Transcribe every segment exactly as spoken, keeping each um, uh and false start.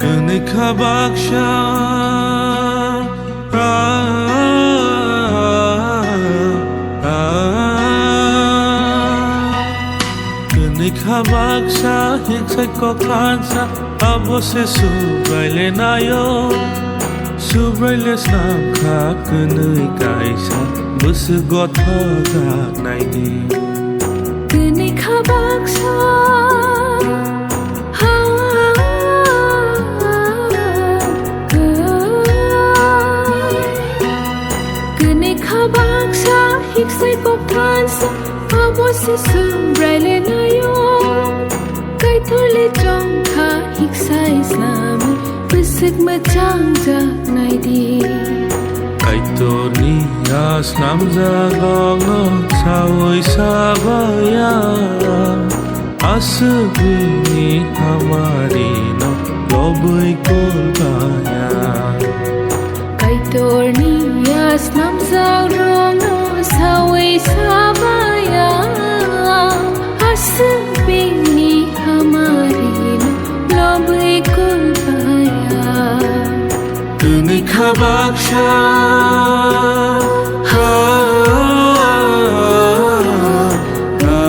Kwnwi kha baksa, ah, ah, ah. Kwnwi kha baksa, hiksai kok thansa, abo se Subraile naio. Subraile snam kha kwnwi kaisa, bwswk gothok jak naidi. Kwnwi kha baksa, ha, ha, ha, ha. Kwnwi kha baksa, hiksai kok thansa, abo se Subraile naio. Kaitorle chongkha hiksai snamwi, bwswk mwchang jak naidi. Kaitorni a snamjakrokno saui sabaya, aswk bini hamarino lobwi kulbaya. Kaitorni a snamjakrokno saui sabaya, aswk bini hamarino lobwi kulbaya. Kwnwi kha baksa, ha, ha, ha.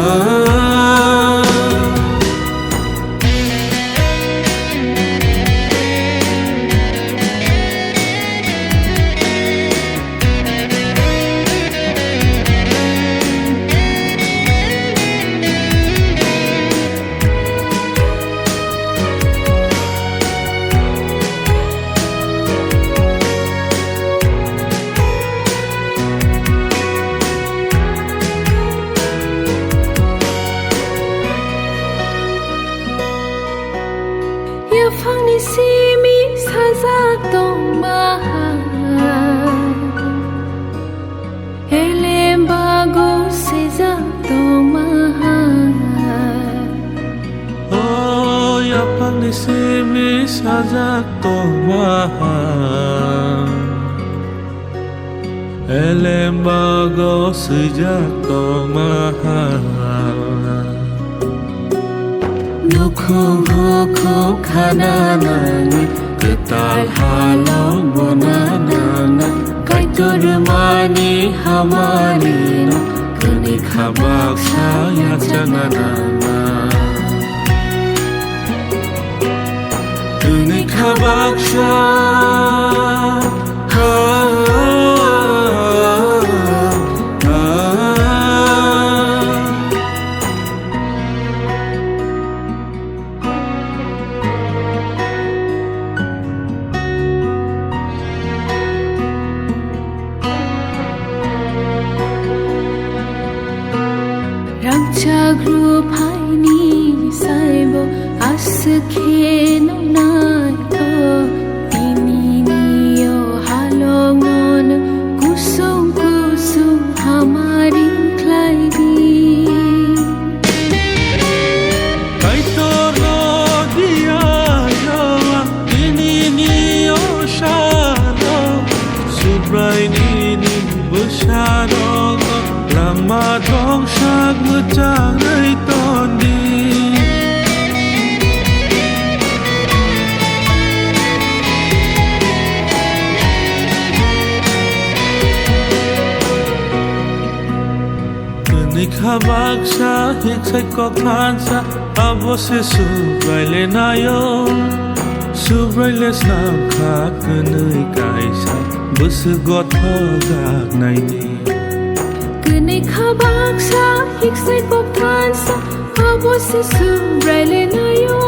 Yaphangni simi sajak tongma ha. Elembago swijak tongma ha. O yaphangni simi sajak tongma ha. Elembago swijak tongma ha. Nukhung hukhung khana nangwi, kwtal halong bona nangna. Kaitor rwmani hamarino kwnwi kha baksa yachana nangna. Kwnwi kha baksa, ha, ha, ha. Rangchak rwphaini saibo aswk khe nuknai kho. Tinini o halongo no kusung kusung hamari khlai di. Kaitor no diya yawa, tinini o salo, Subraini ni bwsano lama dongsak mwchangwi tondi. Kwnwi kha baksa, hiksai kok thansa, abo se Subraile naio. Subraile snam kha kwnwi kaisa, bwswk gothok jak naidi. Kwnwi kha baksa, hiksai kok thansa, abo se Subraile naio.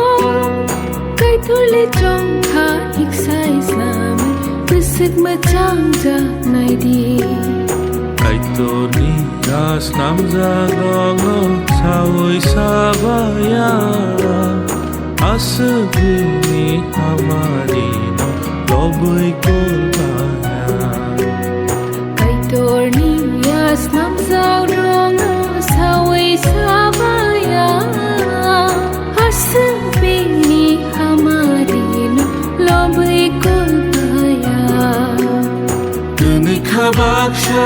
Kaitorle chongkha hiksai snamwi, bwswk mwchang jak naidi. Kaitorni a snamjakrokno saui sabaya, aswk bini hamarino lobwi kulbaya. Kaitorni a snamjakrokno saui sabaya, aswk bini Baksa.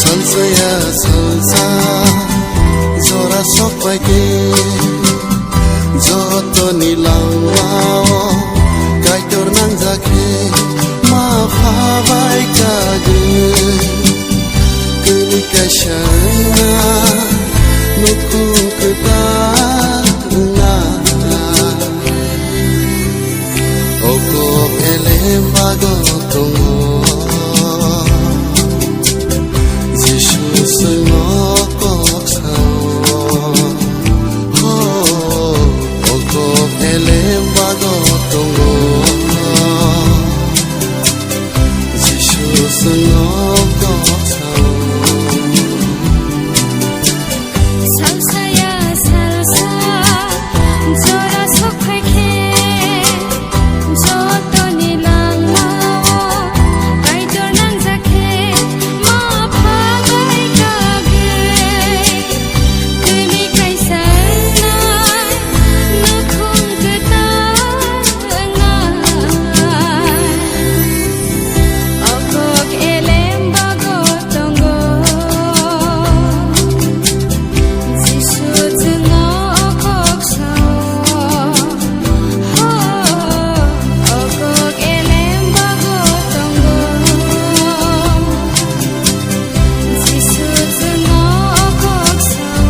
Salsa ya salsa, jora sok pai khe, jotoni langmao Kaitor nangjak khe, ma pha bai kagwi. Kuni kaisa wngna, nukhung kwtal wngna. O kok elem bago tongo, Jisu chwngno kok sao. Ho, o kok elem bago tongo, Jisu chwngno kok sao. Salsa ya salsa, jora sok phai khe, jotoni langmao Kaitor nangjak khe, ma pha bai kagwi. Kuni kaisa wngnai, nukhung kwtal wngnai. O kok elem bago tongo, Jisu chwngno o kok sao. Ho, o kok elem bago tongo, Jisu chwngno o kok sao.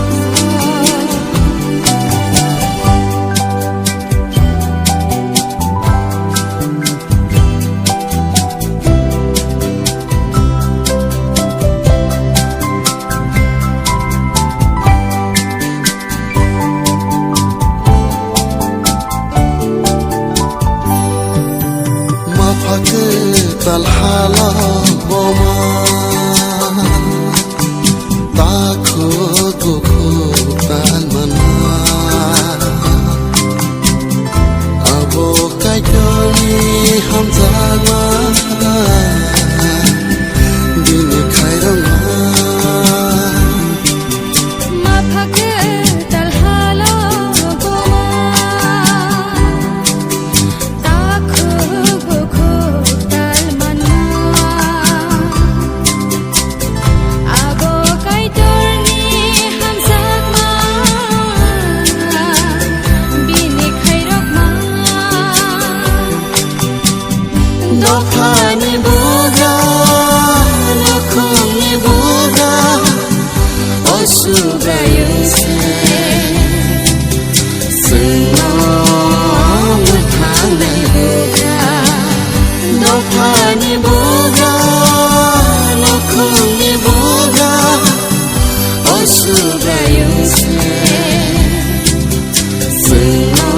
Ma pha kwtal halo boma. Takhuk bukhuk tal manma, abo Kaitorni hamjakma, bini khairokma. Ma pha kwtal halo boma. Takhuk bukhuk tal manma, abo Kaitorni hamjakma, bini khairokma. Dophani bugra, nukhungni bugra, o Subraiyung se. Chwngno mwthangnai bugra, dophani bugra, nukhungni bugra, o Subraiyung se. Chwngno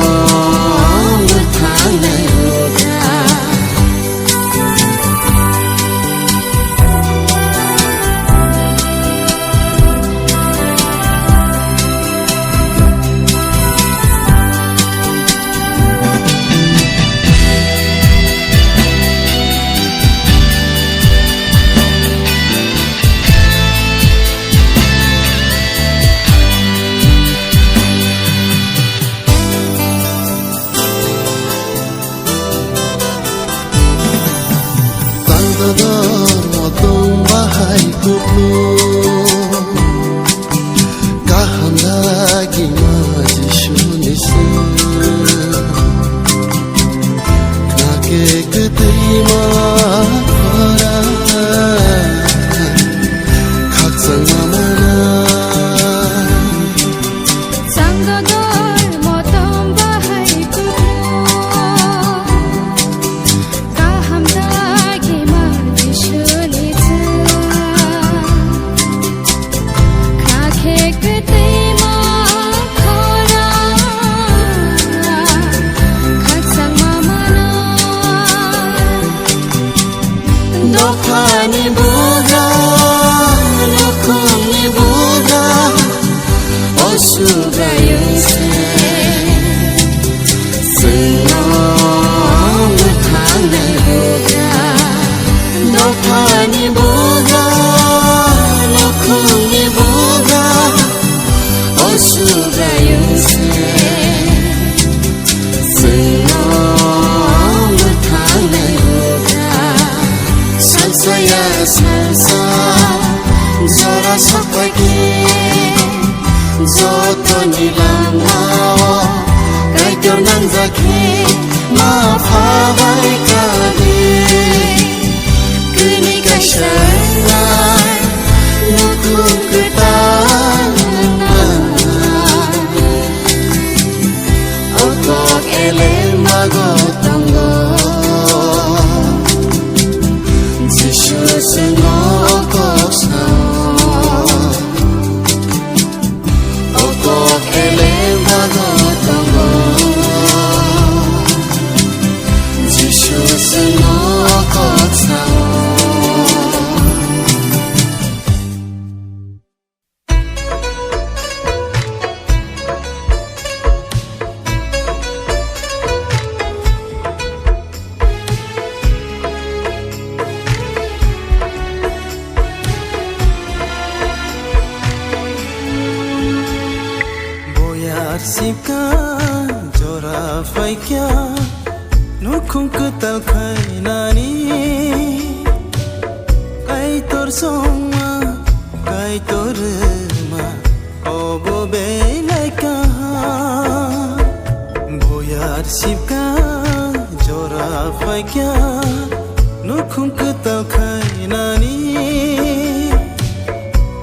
mwthangnai bugra. Tangdodor motom bahai kuplu, kaham dagi ma Jisuni se. Nake kwtwi ma khora, khakchangma mana. Tangdodor motom bahai kuplu, kaham dagi ma Jisuni chwng. Salsa jora sokpaki, jotoni langmao Kaitor nangjak khe ma phabai kadi. Kuni kaisa wngnai nukhung kwtal wngnai. O kok eleng bago tongo. Jisu chwngno o kok sao. O kok eleng bago tongo. Jisu chwngno o kok sao. Boyar sika jora phaikya nukhung kwtal khainani. Kaitor songma, Kaitor rwma, obo belai kaham. Boyar sibka, jora phaikya, nukhung kwtal khainani.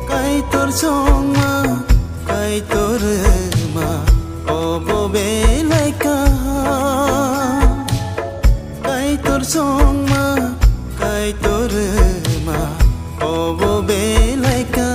Kaitor songma, Kaitor rwma, obo belai kaham. Kaitor songma, Kaitor rwma, obo belai kaham.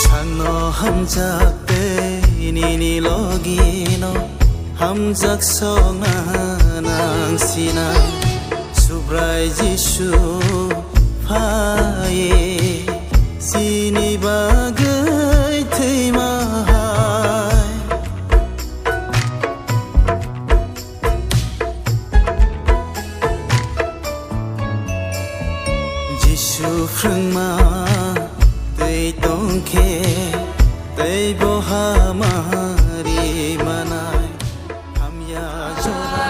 Sakno hamjak tei nini logino hamjak songna nang sinai. Subrai Jisu phai chini bagwi thwima hai. Jisu phrwngma twi tongkhe tei bo hamari manai. Hamya jora.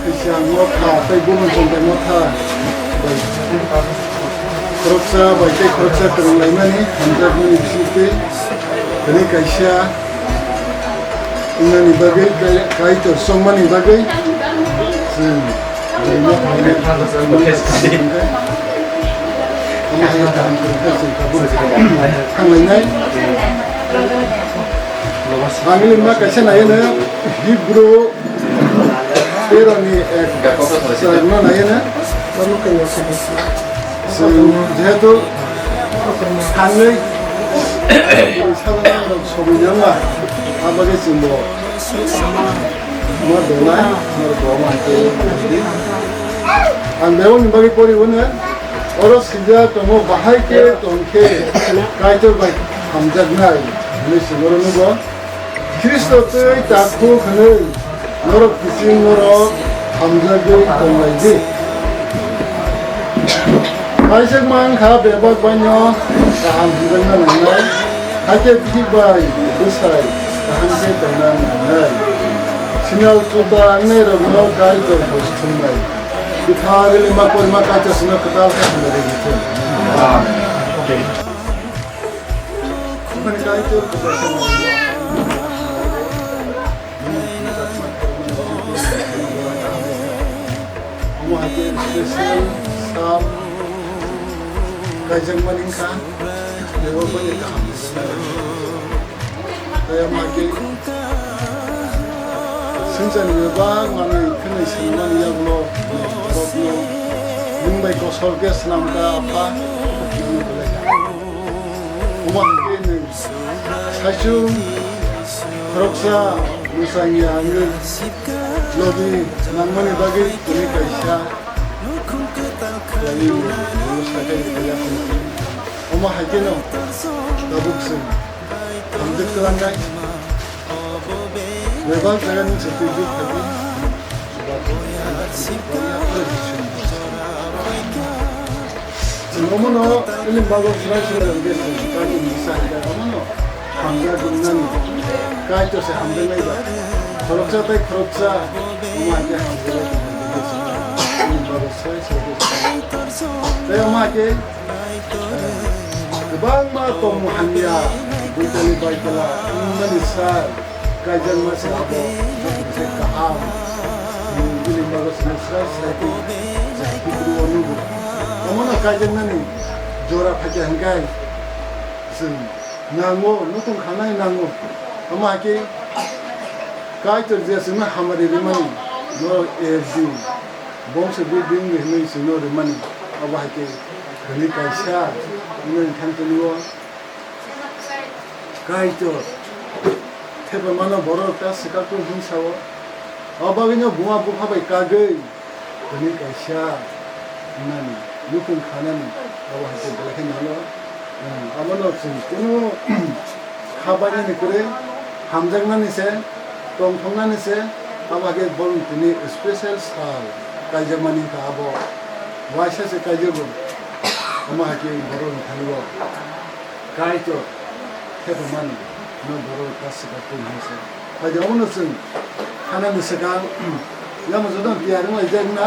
Kaisa ang motha tei bumun chontai motha bai khoroksa bai tei khoroksa kwrwng laimani hamjakmani bisingtwi tini kaisa wngnani bagwi, Kaitor chongmani bagwi chwng thanglai nai. Ang limna kaisa nai hwno Hibru teroni ek charno nai hwno. Chwng jehetu thangwi sabangrok somoinama, abagwi chwngbo ma donai, norok bo ma hwnkhe. Ang bebakni bagwi pori hwno, oro swijak tongo, bahai khe tongkhe Kaitor bai hamjaknai hwnwi chwng oro nugo. Khristo twi takhuk hwnwi norok kiching norok hamjagwi tonglaidi. Kaijakma wngkha bebak baino kaham hwnjakna nangnai, hakhe bihik bai bwsai kaham khe tongna nangnai. Sinal chuba wngnairokno Kaitor buj thumnai. Kwthar Elima Porima Kaitor chwngno kwtal khe hamjagwi rw thung. Amen. Omo hai khe special sap Kaijakmani wngkha, bebak bai kaham. Tei omo hai khe swngcharni bebak manwi khwnwi swnamani yagulo borokno nwng bai kosol khe swnamkha, Apha, omo hai khe nwng saichung khoroksa mwchangya wngwi logi nangmani bagwi tini kaisa Omo hai kheno tabuk chwng hamjwk twlangnai. Bebak jagani se twijwk phaiwi. Chwng omono ini bagwi swlai swlai rwngkhe chwng tamni bwsa hai khe omono hamjak wngnani. Kaitor se hamjaknai ba. Khoroksa tei khoroksa omo hai khe hamjaknai tongmani bagwi swlai swlai khe. Tei omo hai khe Kwbangma tongmung hamya, buitali baitala, wngmani sal, kaijakma se abo, joto se kaham, bini bagwi se srai srai khe, se Hebrew o nugo. Omono kaijaknani jora phaikha hwnkhe, chwng nango, nukhung khanai nango. Omo hai khe, Kaitor je chwngno hamari rimani, norok A F D, bongso building hinwi chwngno rimani, abo hai khe Hwnwi kaisa wngwi thang tini-o Kaitor thepamano borok ta swkaktung hwn sa-o. O bagwino buma bupha bai kagwi hwnwi kaisa wngnani, nukhung khanani, abo hai khe belai khe nalo. Abono chwng kunu kha bainani kwrwi hamjaknani se, tongthoknani se, abo hai khe borokni tini special sal kaijakmani wngkha abo. Waisa se kaijago, omo hai khe borokni thani-o Kaitor thepamani no borok ta swkaktung hwn se. Hai khe omono chwng khanani swkang yamo joto tiyar wng laijak na,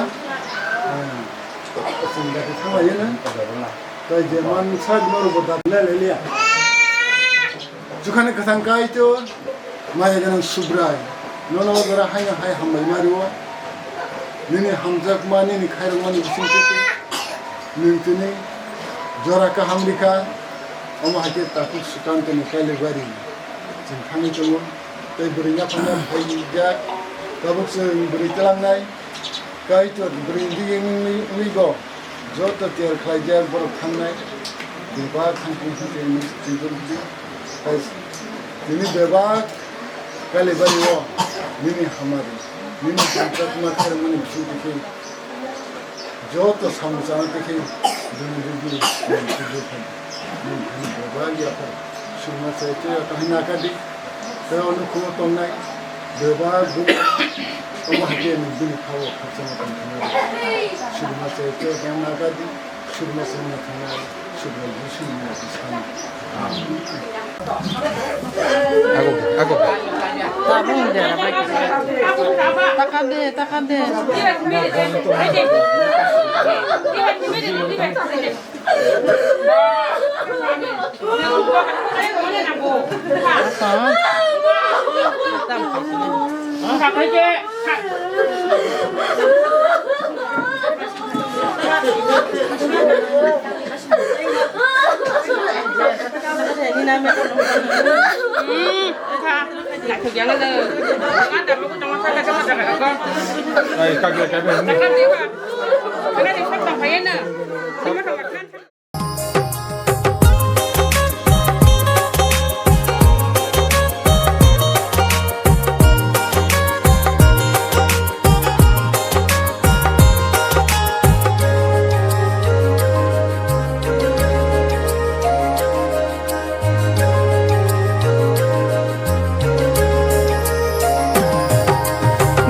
chwng dakti thang lai no. Tai je man sak norok bo dakti lai lai liya. Chukhani kwthang Kaitor, maya gwnang Subrai, nono jora haino hai hambai ma rwo. Nini hamjakma, nini khairokmani bisingtwi nwng tini jora kaham rikha. Omo hai khe takhuk Sukantoni Kailabari chwng thangwi tongo. Tei bwrwi yaphangno phaijak, tabuk chwng bwrwi twlangnai. Kaitor bwrwi digini wngwi bo joto tiyar khlaijak borok thangnai, bebak thangphuru tei nini twijwk di. Tei nini bebak Kailabari-o nini hamari, nini hamjakma khairokmani bisingtwi khe joto samung chana tei khe bwrwi rwdi, nini twijwk khe nini thani bebak yaphar. Surma se tei kaham naka di. Tei o nukhungo tongnai bebak buma omo hai khe nwng bini kha-o khakchangma tong thangna rw. Surma se tei kaham naka di, surma se wngna thangnai, surma Jisu ni mung bai sani. Amen. Ago, ago. Tabung de, rabai. Taka de, taka de. Ai, kagre, kagre.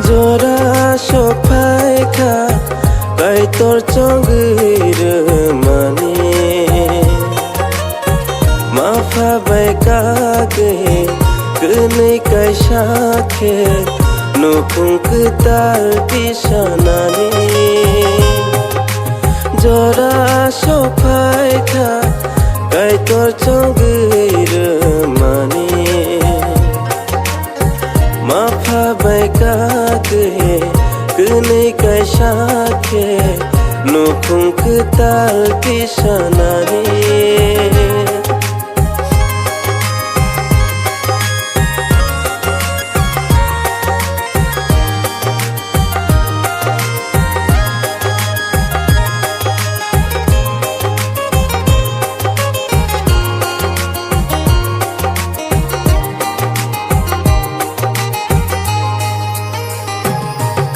Jora sok phai kha, Kaitor chongwi rwmani. Mapha bai kagwi kwnwi kaisa khe nukhung kwtal tisanani. Jora sok phai kha, Kaitor chongwi rwmani. Mapha bai kagwi kwnwi kaisa khe Nukhung kwtal tisanani.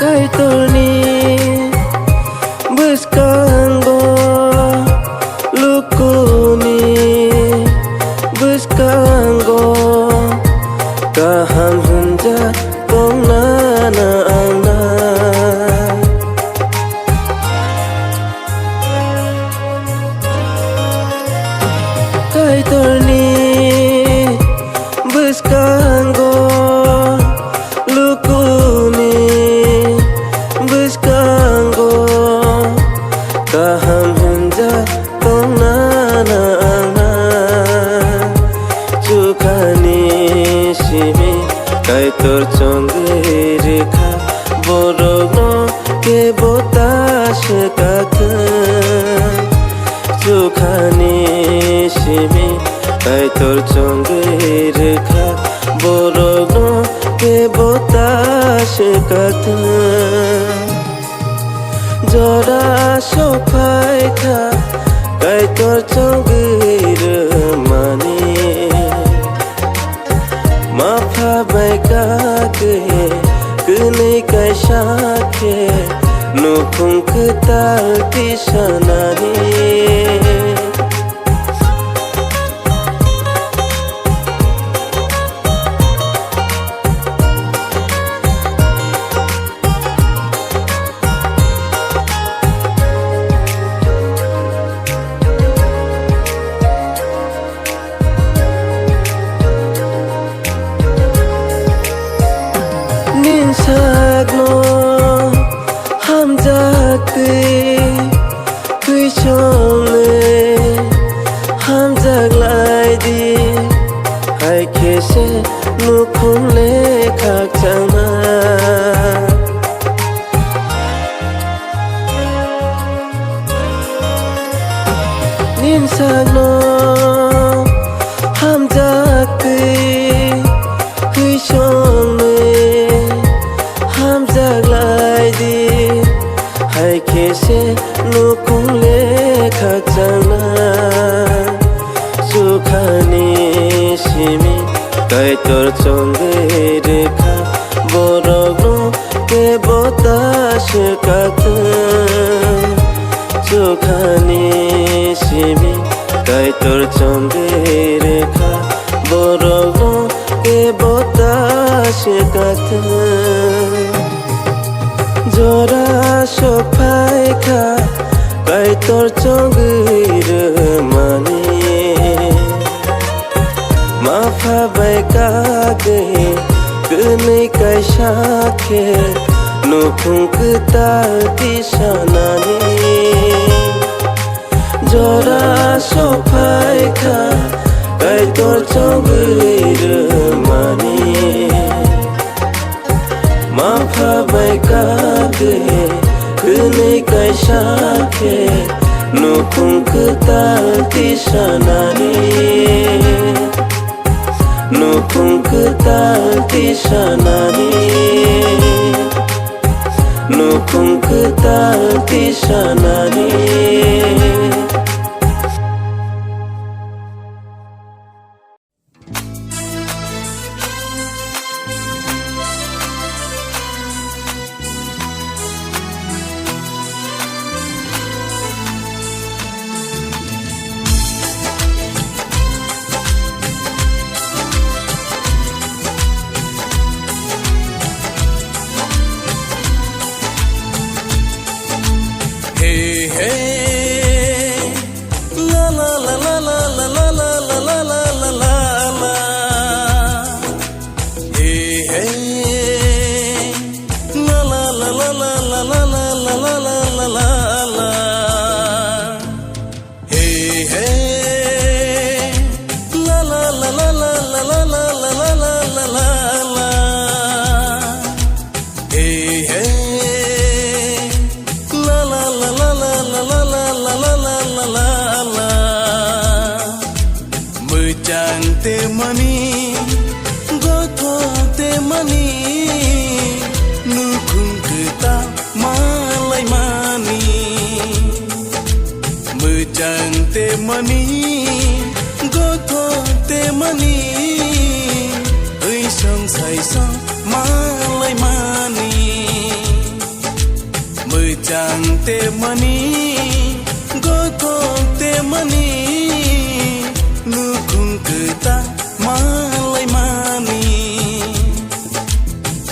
Kaitorni bwskango, lukuni bwskango kaham hwnjak tongnana ang na. Kaitorni bwskango, lukuni bwskango kaham hwnjak tongnana ang na. Chukhani simi Kaitor chongwi rwkha borokno kebo ta swkathwng. Chukhani simi Kaitor chongwi rwkha borokno kebo ta swkathwng. Jora sokphaikha Kaitor chongwi rwmani. Mapha bai kagwi kwnwi kaisa khe nukhung kwtal tisanani. Ninsakno hamjak twi twisongni hamjak lai di, hai khe se nukhung le khakchangma. Ninsakno hamjak twi twisongni hamjak lai di, hai khe se nukhung le khakchangma. Chukhani simi Kaitor chongwi rwkha borokno kebo ta swkathwng. Chukhani simi Kaitor chongwi rwkha borokno kebo ta swkathwng. Jora sokphaikha Kaitor chongwi rwmani. Mapha bai kagwi kwnwi kaisa khe nukhung kwtal tisanani. Jora sokphaikha Kaitor chongwi rwmani. Mapha bai kagwi kwnwi kaisa khe nukhung kwtal tisanani. Nukhung kwtal tisanani. Nukhung kwtal tisanani. Hey, hey. La, la, la. Hey, hey. La, la, la. Hey, hey. La, la, la, la, la. Hey, hey. La, la, la, la, la, la. Mani, gothok te mani, nukhung kwtal malaimani. Mwchang te mani, gothok te mani, wisong saisong malaimani. Mwchang te mani, gothok te mani, nukhung kwtal malaimani.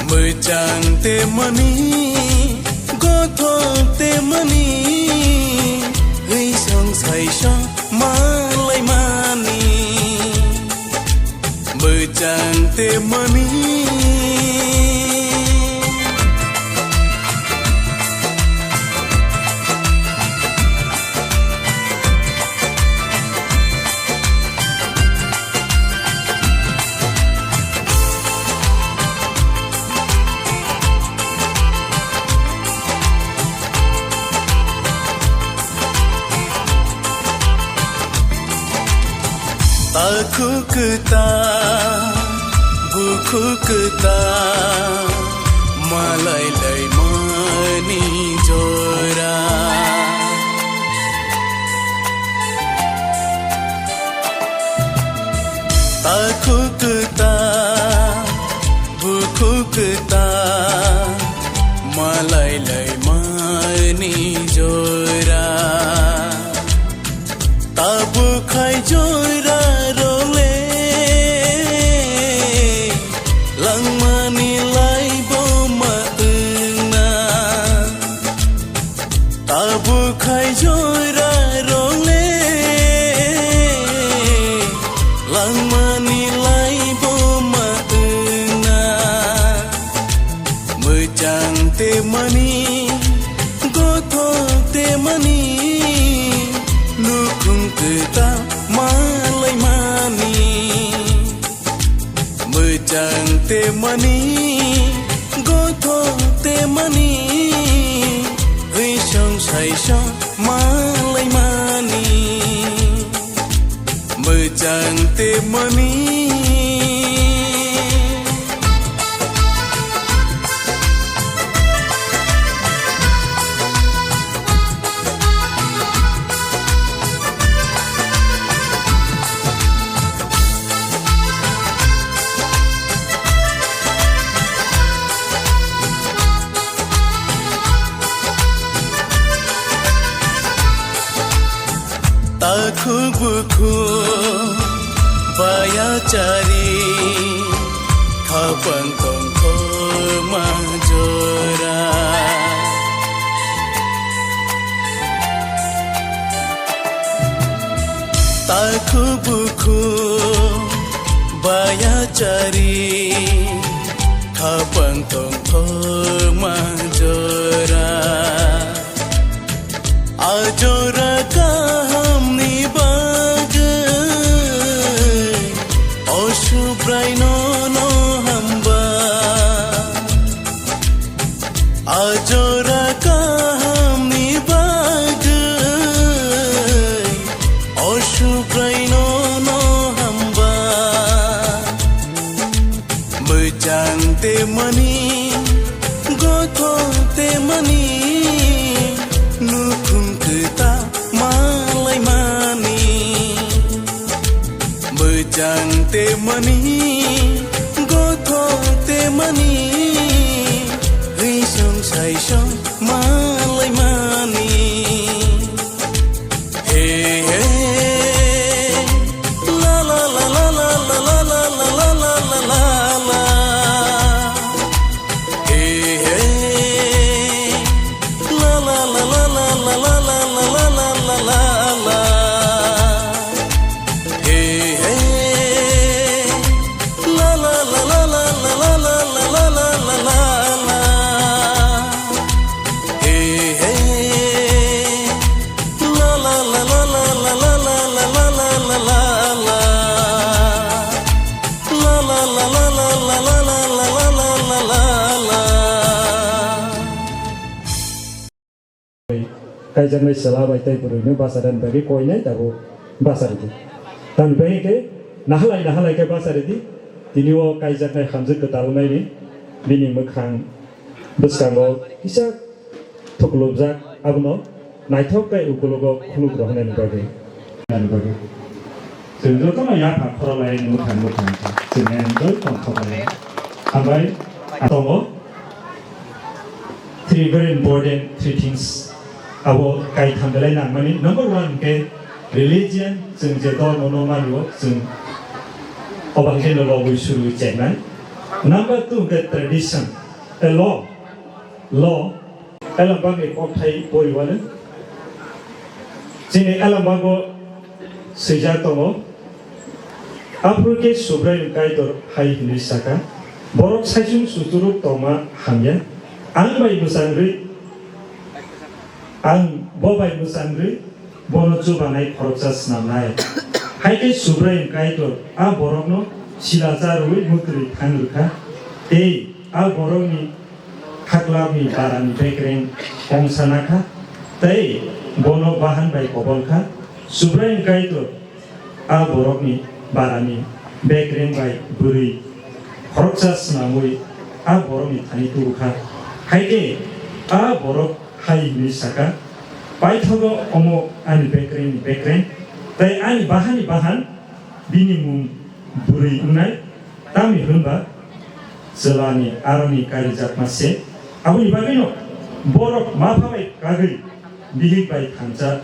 Mwchang te mani, gothok te mani, wisong saisong malaimani. Mwchang te mani. Takhuk kwtal, bukhuk kwtal, malai laimani jora. Takhuk kwtal, bukhuk kwtal, malai laimani jora. Tabuk khai jora role, langmani laibo ma wngna. Tabuk khai jora role, langmani laibo ma wngna. Mwchang te mani, gothok te mani, nukhung kwtal malaimani. Mwchang te mani, gothok te mani, wisong saisong malaimani. Mwchang te mani. Takhuk bukhuk baya chari, khapang tongthokma jora. Takhuk bukhuk baya chari, khapang tongthokma jora. A jora kahamni bagwi o Subrai nono hamba. A jora kahamni bagwi o Subrai nono hamba. Mwchang te mani, gothok te mani, nukhung kwtal malaimani. Mwchang te mani, gothok te mani, wisong saisong malaimani. Hey, hey, la, la, la. Hey, hey, la, la, la. Hey, hey, la, la, la. Hey, hey. La, la, la. La, la, la, la. Kaijaknai chwla bai tei bwrwino bachadani bagwi koinai tabuk bachardi. Tamni bagwi khe Nahalai nahalai khe bacharidi, tini o kaijaknai hamjwk kwtal wngnai ni bini mwkhang bwskango kisa thuklubjak, abono naithok tei ukulogo khuluk rohornani bagwi. Nani bagwi. Chwng jotono yapha khorolai mwkhang mwkhang khe chwng enjoy tongthoknai. Hambai tongo. Three very important three things abo kaitham belai nangmani. Number one khe religion, chwng je dhormo no mani o, chwng obo hwnkhe no lobwi surwi chengnai. Number two khe tradition, a law, law, elambagni kokthai poriwano. Chini elambago swijak tongo. Aphuru khe Subraiyung Kaitor hai hwnwi saka, "Borok saichung suchuruk tongma hamya, ang bai mwchangrwi, ang bo bai mwchangrwi bono chubanai khoroksa snamnai." Hai khe Subraiyung Kaitor a borokno sila cha rwui mwtwrwi thang rwkha, tei a borokni khaklapni barani bekreng kongsa nakha, tei bono bahan bai kobol kha. Subraiyung Kaitor a borokni barani bekreng bai bwrwi khoroksa snamwi a borokni thani tubu kha. Hai khe a borok hai hwnwi saka, "Paithago omo ani bekrengni bekreng, tei ani bahani bahan, bini mung bwrwi wngnai." Tamni hwnba chwlani aroni karijakma se. Aboni bagwino borok mapha bai kagwi bihik bai thansa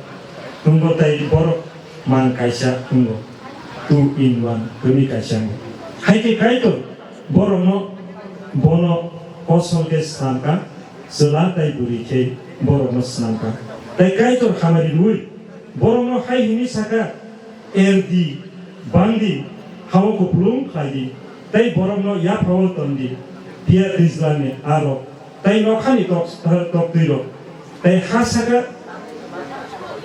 wngo tei borok man kaisa wngo, two in one, kwrwi kaisa wngo. Hai khe Kaitor borokno bono kosol khe swnamkha, chwla tei bwrwi khe borokno swnamkha. Tei Kaitor hamari rwui borokno hai hwnwi saka, "Erdi, bangdi, ha-o kupulung khlaidi, tei borokno yaphao tondi, phiya twijlangni arok, tei nokhani tok-, toktwirok, tei ha saka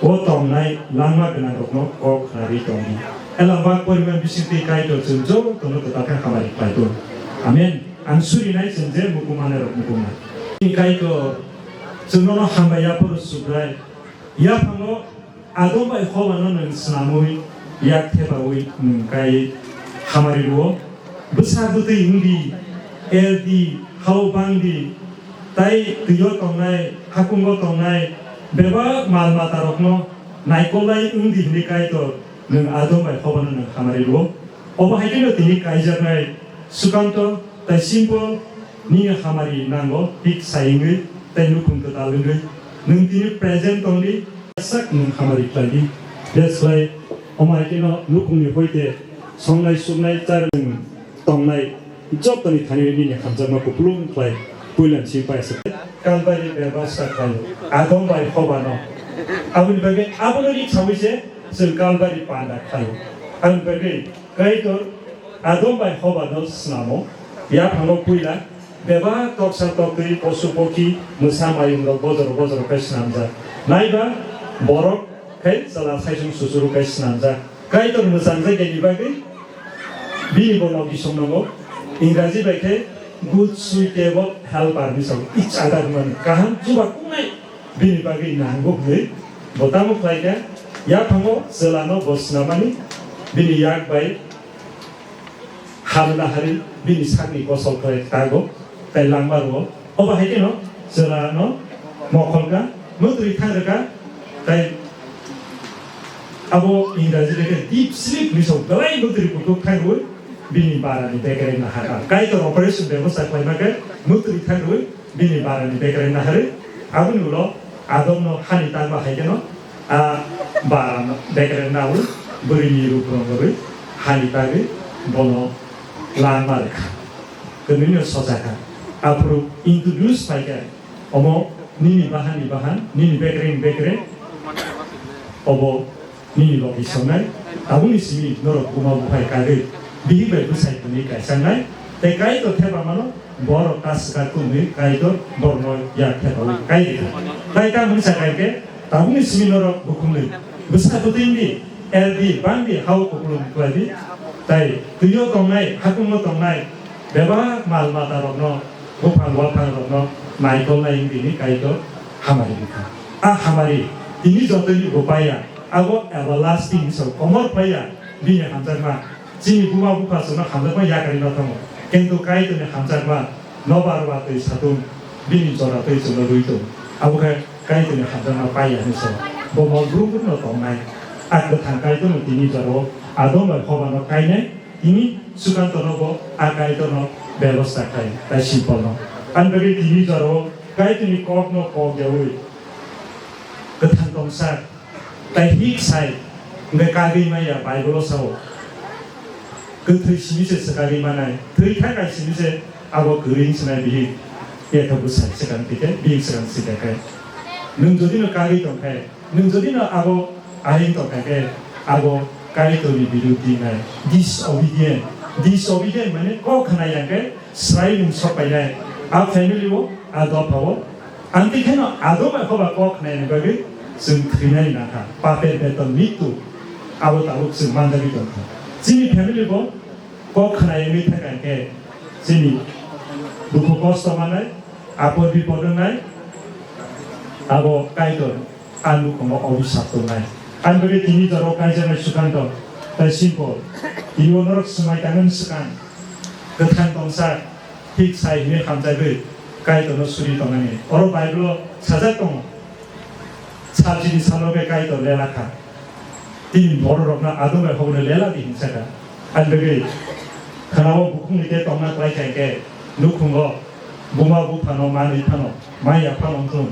o tongnai langma gwnangrokno kok khnarwi tondi." Elambak poriman bisingtwi Kaitor chwng jotono kwtal khe hamari khlai tong. Amen. Ang surinai chwng je mukumanai rok mukumnai. Kaitor chwngno hambai yaphuru Subrai. Yaphango Adom bai Hobano nwng snamwi yak thepaui nwng kai hamari rwo. Bwsa bwtwi wngdi, erdi, hao bangdi, tai twio tongnai, hakungo tongnai bebak mal matarokno naikolnai wngdi hwnwi Kaitor nwng Adom bai Hobano nwng hamari rwo. Obo hai kheno tini kaijaknai Sukanto tai Simple nini hamari nango, thik sai wngwi tai nukhung kwtal wngwi nwng tini present tongdi. Sak nwng hamari khlaidi. Bes khlai omo hai kheno nukhungni hoite songnai suknai char nwng tongnai jotoni thani nini hamjakma kupulung khlai puilan sing paisa. Kalbari bebasta khlaio, Adom bai Hobano. Aboni bagwi abono rik saui se chwng Kalbari panda khlaio. Aboni bagwi Kaitor Adom bai Hobano snamo, yaphango puila bebak toksa toktwi, posu pokhi, mwsa mayungrok bojor bojor khe snamjak. Naiba borok khe chwla saichung suchuruk khe snamjak. Kaitor mwchangjakya ni bagwi bini bo logi song nango. Ingraji bai khe good suitable helper ni song. Each other man kaham chuba kungnai bini bagwi nango hwnwi bo tamo khlai kha. Yaphango chwlano bo snamani bini yak bai haruna hari bini sakni kosol khlai tago tei langma rwo. Obo hai kheno chwla no mokol kha, mwtwrwi thang rwkha, tei abo Ingraji bai khe deep sleep hinwi sao, belai mwtwrwi kutuk thang rwui bini bara ni bekereng nahar. Kaitor operation bebosta khlaima khe mwtwrwi thang rwui bini bara ni bekereng naharwi, aboni ulo Adom no hani tangma hai kheno a bara no bekereng naharwi bwrwi ni ruk rong rwi hani tagwi bono langma rwkha. Kwnwi no sojakha. Aphuru introduce phaikha, omo nini bahan ni bahan, nini bekereng ni bekereng, obo nini logi songnai, tabukni simi norok buma buphai kagwi, bihik bai bwsai hwnwi kaisangnai, tei Kaitor thepamano borok ta swkak hwnwi Kaitor borokno yak thepaui kai rwkha. Tai tamoni sakha khe, tabukni simi norok bukhumni bwsa bwtwi wngdi, eldi, bangdi, hao kupulung khlaidi, tai twio tongnai, hakungo tongnai bebak mal matarokno, buphang buphangrokno naikolnai wngdi hwnwi Kaitor hamari rwkha. A hamari tini jotoni bo paiya, abo everlasting hinwi sao, komor paiya bini hamjakma. Chini buma bupha chwngno hamjakma yakarwi ma thango, kintu Kaitorni hamjakma nobar ba twi satung bini jora twi chwngno rwi tongo. Abo khe Kaitorni hamjakma paiya hinwi sa bo mol brum brum no tongnai. A kwthang Kaitorno tini jorao Adam bai Hobano kainai, tini Sukantono bo a Kaitorno bebosta khai, tai Simbolno. Ani bagwi tini jorao Kaitorni kokno kok yaui kwthang tongsa tai hik sai hwnkhe kagwi maya Bible-o sao. Kwthwi simi se swkagwi manai, thwi thangkai simi se abo kwrwi wng swnai bihik. Yatha bwsai swkang twi khe bihik swkang swi kha khe. Nwng jodi no kagwi tong khe, nwng jodi no abo aring tong kha khe, abo Kaitorni biruddhi wngnai. Disobedient. Disobedient mane kok khna ya khe swrai nwng sok painai. A family o, a dopha o. Ang twi kheno Adam bai Hobha kok khnaini bagwi chwng thwinani nangkha. Paper beton mrityu abo tabuk chwng manjagwi tongkha. Chini family bo kok khnai wngwi thangkha hinkhe chini dukhu kosto manai, apor bipor wngnai, abo Kaitor a nukhungo obisap tongnai. Ani bagwi tini jorao kaijaknai Sukanto tai Simbol. Tini o norok swmai tangmani swkang kwthang tongsa hik sai hwnwi hamjagwi Kaitorno suri tongnani. Oro Bible-o sajak tongo, "Salchini salo khe Kaitor lela kha." Tini bororokno Adam bai Hobano lela di hinwi sakha. Ani bagwi khwnao bukhukni tei tongna klai kha hinkhe nukhungo buma buphano manwi phano maya phano wngthung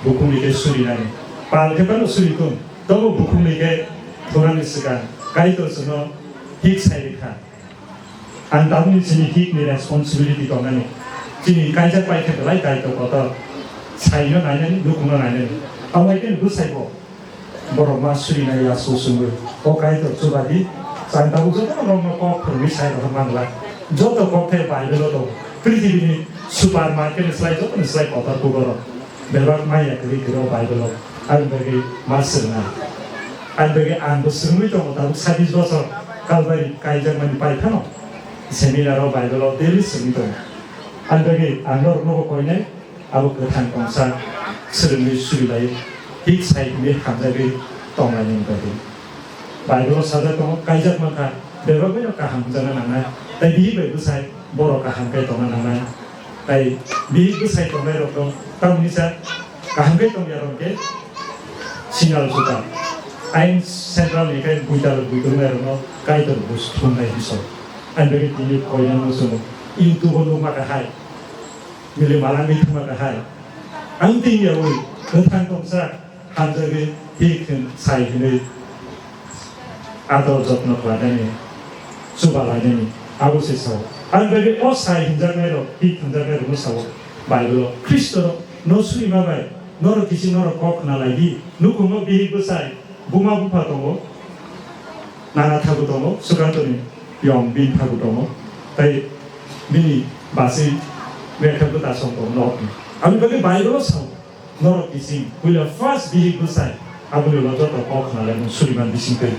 bukhukni tei surinani. Pal khe phano suri thung, tobo bukhukni khe thunani swkang Kaitor chwngno hik sai rwkha. Ang tabukni chini hikni responsibility tongnani. Chini kaijak pai khe belai daitw kotor. Saino nainani, nukhungno nainani. Abo hai khe bwsai bo borok ma surinai yasu sungwi. O Kaitor chubadi, chwng tabuk joto rokno kok phwrwngwi sai rohor manglak. Joto kok khe Bible-o tongo. Prithibini supermarket ni slai jotoni slai kotor kuborok. Bebak maya kwrwi kwrwi o Bible-o. Ani bagwi ma swrwngna. Ani bagwi ang bo swrwngwi tongo tabuk sabis bosor Calvary kaijakmani pai phano. Seminar o Bible o daily swrwngwi tongo. Ani bagwi ang norokno bo koinai abo kwthang tongsa swrwngwi surilaio. Hik sai hwnwi hamjagwi tonglaini bagwi. Bible o sajak tongo, kaijak mankha, bebak bai no kaham hwnjakna nangnai, tai bihik bai bwsai borok kaham khe tongna nangnai. Tai bihik bwsai tongnai rok no tamni sa kaham khe tongya rok khe sinal juta. Ain central ni khe buital buitungnai rok no Kaitor bus thumnai hiso. Ani bagwi tini koinang no chwng YouTube o nukma kha hai. Mili malangwi thangma kha hai. Ang tini yaui kwthang tongsa hamjagwi hik hwn sai hwnwi ador jotno khlainani, chuba lainani, abo se sao. Ani bagwi o sai hwnjaknairok, hik hwnjaknairokno sao, Bible-o, "Khristo no suri ma bai, norok kiching norok kok khna lai di, nukhungo bihik bwsai, buma bupha tongo, nana thagu tongo, Sukantoni yong bini thagu tongo, tai bini basi betha bwta song tongo, norokni." Aboni bagwi Bible-o sao. Norok kiching puila first bihik bwsai aboni ulo joto kok khna lai mung suriman bising twi.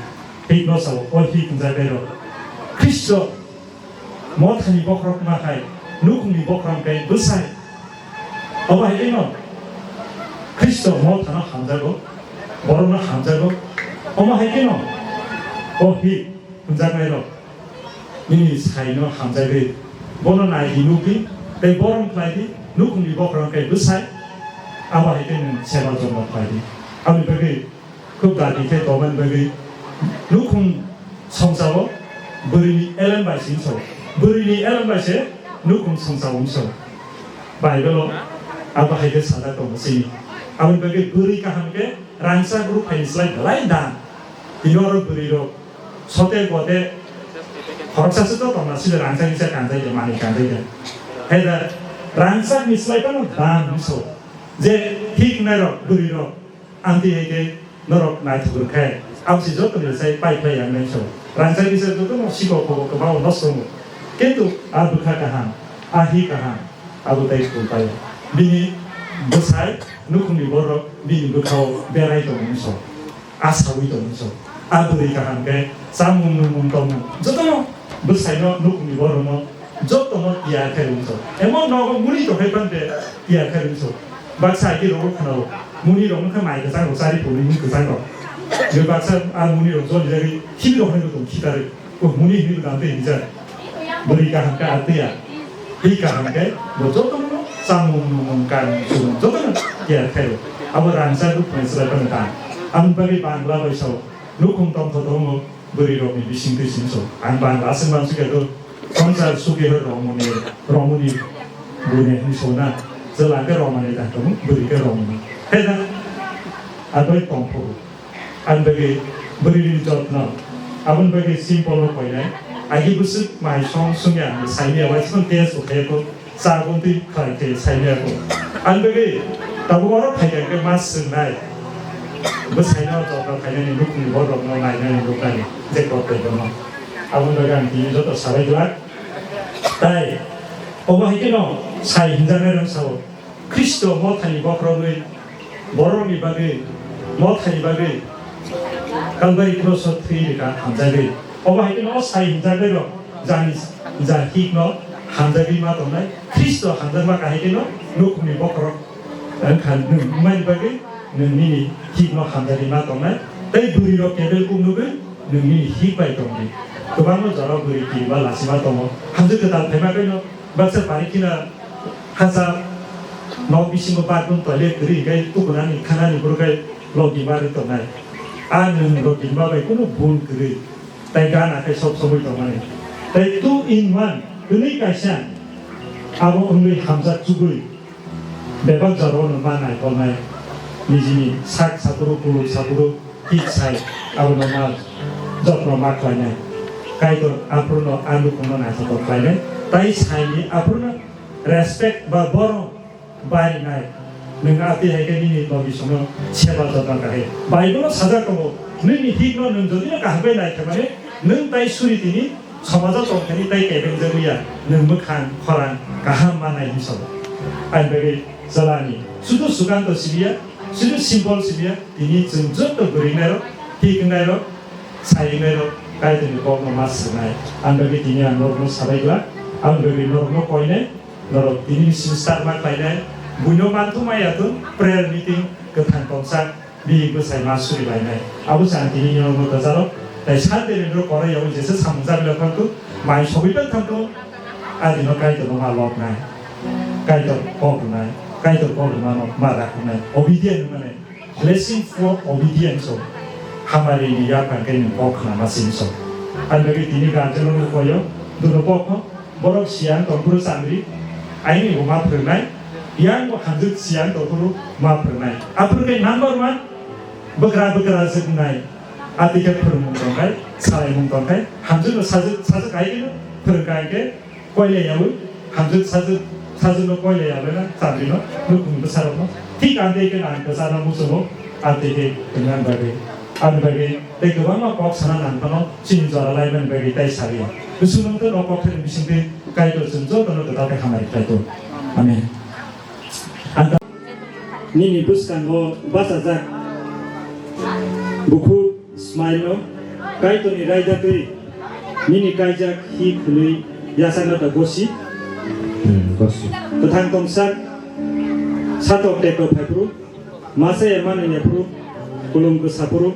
Hik no sao, o hik hwnjak bai rok. Khristo mothani bokhorok ma hai nukhungni bokhorok khe bwsai. Obo hai khe no Khristo mothano hamjago, borokno hamjago. Omo hai khe no o hik hwnjaknairok nini saino hamjagwi bono nai di, nuk di, tei borom khlai di, nukhungni bokhorok khe bwsai, abo hai khe nwng seba jotno khlai di. Aboni bagwi khub dati khe tongmani bagwi nukhung songchao bwrwini elem bai se wngso, bwrwini elem bai se nukhung songchao wngso. Bible-o abo hai khe sajak tongo chini. Aboni bagwi bwrwi kaham khe rangchak rukphaini slai belai dan. Tini oro bwrwirok sote bote khoroksa se to tongna sile rangchak kisa kanjai de, manwi kanjai de. Hai da rangchak ni slai phano dan wngso. Je hik nairok bwrwirok amtwi hai khe norok naithok rwkhe, abo se joto ni sai pai phlai yang nai so. Rangchak kisa joto no sikok khobo kwbang no songo. Kintu a bwkha kaham, a hi kaham, abo tai phul pai. Bini bwsai nukhungni borok bini bwkhao berai tongo wngso. A saui tongmung so. A bwrwi kaham khe chamung nungmung tongmung jotono bwsaino nukhungni borokno jotono tiyar khe rwmung so. Emon nogo muni tongkhai phante tiyar khe rwmung so. Baksa agi rogo khwnao muni rok wngkha mai kwchang rok chari phuru mung kwchang rok. Bwbaksa a muni rok joli jagwi khibi rok hinwi tong khitarwi. Muni hinwi bo dam tei hinjak. Bwrwi kaham khe atwi ya. Twi kaham khe bo jotono chamung, numung, kanmung, chumung jotono kiya khaio. Abo rangchak rok phunai chwrai phano ta. Aboni bagwi Bangla bai sao. Nukhung tongtho tongo bwrwi rokni bising twi sing so. Ang Bangla aswk mansukya do. Swngchar sugi hor romoni, romoni bwrwi hinwi so na. Chwla khe romani ta tongo, bwrwi khe romani. Khe na? Aboni tongthogo. Aboni bagwi bwrwini jotno, aboni bagwi simple no koinai. Agi bwswk mai song songya hinwi saimaya, waisano test bo khaiya kho, cha bo twi khlai khe saimaya kho. Aboni bagwi tabuk oro phaikha khe ma swngnai. Bwsaino jotno khainani nukhungni borokno nainani nuknani je koktwma no. Aboni bagwi ang tini joto sabai glak. Tai obo hai kheno sai hinjaknai rok sao. Khristo mothani bokhorogwi borokni bagwi, mothani bagwi Kalbari kroso thwi rwkha hamjagwi. Obo hai kheno o sai hinjaknairok jani ja hikno hamjagwi ma tongnai. Khristo hamjakma kahai kheno nukhungni bokhorok wngkha nwng wngmani bagwi nwng nini hikno hamjagwi ma tongnai. Tei bwrwirok kebel kuk nugwi nwng nini hik bai tongdi. Kwbangma jorao bwrwi kiriba lachima tongo. Hamjwk kwtal phaima kheno baksa pari khina Hachal nok bisingo bathroom toilet kwrwi hwnkhe tukunani khanani borok khe logi ma rwi tongnai. A nwng logi ma bai kunu bul kwrwi tei gana khe sob somoi tongmani. Tei two in one, twnwi kaisa abo wngwi hamjak chugwi bebak jorao no ma naikolnai nijini sak saphuru, kuluk saphuru, Thik sai, abono ma jotno ma khlainai. Kaitor aphuru no a nukhungno naithotok khlainai. Tai saini aphuru no respect ba borom barinai. Nwng atwi hai khe nini logi songno seba jotno kahai. Bible o sajak tongo, nini hikno nwng jodi no kaham khe nai khe mani, nwng tai suri tini somajo tongthani tai kebeng jagwi ya, nwng mwkhang khorang kaham manai hinwi sabo. Ani bagwi chwlani sudu Sukanto sibiya, sudu simple sibiya, tini chwng joto bwrwinairok, thik wngnairok, sai wngnairok, Kaitorni kokno ma swnai. Ani bagwi tini ang norokno sabai glak, ani bagwi norokno koinai, norok tini sister ma khlainai, buino manthumai ya tong prayer meeting kwthang tongsa. Bihik bwsai ma suri lainai. Abo se ang tini norokno kwcharo. Tai Sunday ni norok korai yago jesa samung jagwi phang tu, mai sogwi phang tu, a dino Kaitor no ma lobnai. Kaitor kok rwnai. Kaitor kok rwmano ma rakhoknai. Obedient wngmani. Blessing for obedience o. Hamari ni yaphang khe ni kok khna ma sing so. Ang bagwi tini guardian no koyo, duno kok kho. Borok siyang tongphuru changri, aini bo ma phwrwngnai, yang bo hamjwk siyang tongphuru ma phwrwngnai. Aphuru khe number one, bwkra bwkra jwknai, atwi khe phwrwngmung tongkhai, salaimung tongkhai, hamjwkno sajwk, sajwk hai kheno phwrwng kha hwnkhe koilai yaui, hamjwk sajwk, sajwkno koilai yaui na changrino, nukhungni bwsarokno. Thik ang tei khe ang kwcharo muchungo, ang tei khe wngna bagwi. Aboni bagwi tei kwbangma kok sana nang phano chini jora laimani bagwi tai saliya. Bwswk nwng tei nok kokthaini bisingtwi Kaitor chwng jotono kwtal khe hamari khlai tong. Amen. Ang ta- Nini bwskango bachajak bukhuk smile no Kaitorni raida twi nini kaijak hi khwnwi yachakna ta gosi. Hmm, gosi. Kwthang tongsak satok tekto phaiphuru. Masa ya mano ya phuru, kulum kwsa phuru,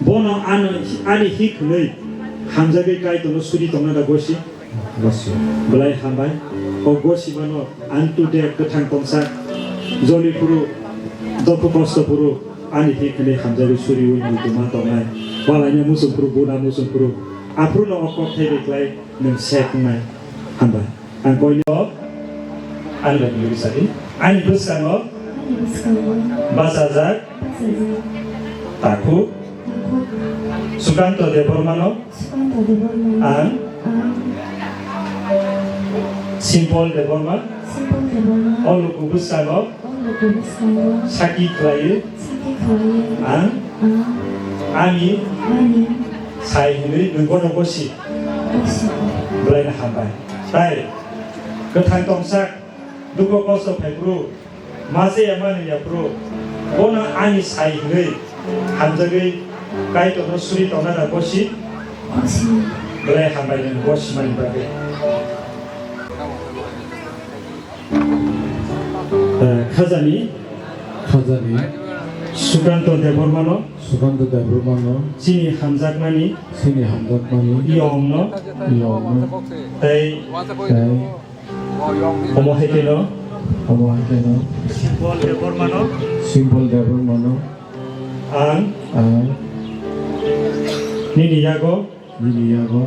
bono ano, ani hik hwnwi hamjagwi Kaitorno suri tongna da gosi. Gosi. Belai hambai. O gosi mano antu de kwthang tongsa joli phuru, dukhu kosto phuru, ani hik hwnwi hamjagwi suri wi muitu ma tongnai. Walaina muchung phuru, buna muchung phuru, aphuru no o kok thai bai klai nwng sek wngnai. Hambai. Ang koino ani bai bwrwi sadi. Ani bwskango Ani bwskango bachajak bachajak takhuk takhuk Sukanto Debbarmano Sukanto Debbarmano ang ang Simple Debbarma Simple Debbarma o luku bwskango o luku bwskango saki khlaiwi saki khlaiwi ang ang ani ani sai hinwi nwng bono gosi gosi bwlaino hambai. Tai kwthang tongsak, dukhu kosto phaiphuru, mase yamani yaphuru, bono ani sai hinwi hamjagwi Kaitorno suri tongna da gosi. Gosi. Belai hambai nwng gosi mani bagwi. Eh, khajani. Khajani. Sukanto Debbarmano, Sukanto Debbarmano, chini hamjakmani, chini hamjakmani, yongno, yongno, tei, tei, omo hai kheno, omo hai kheno, Simpol Debbarmano, Simpol Debbarmano, ang, ang, nini yago, nini yago,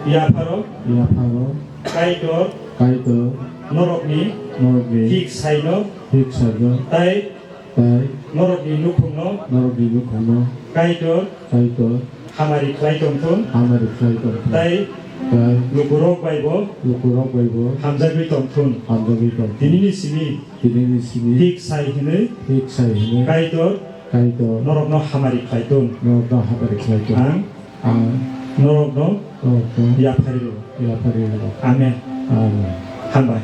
yapharo, yapharo, Kaitor, Kaitor, norokni, norokni, hik saino, hik saino, tei, tei, norokni nukhungno, norokni nukhungno, Kaitor, Kaitor, hamari khlai tongthun, hamari khlai tongthun, tei, tei, lukurok baibo, lukurok baibo, hamjagwi tongthun, hamjagwi tongthun. Tinini simi, tinini simi, hik sai hinwi, hik sai hinwi, Kaitor, Kaitor, norokno hamari khlai tun, norokno hamari khlai tun. Ang, ang, norokno, norokno, yapharwi rw. Yapharwi rw. Amen. Amen. Hambai.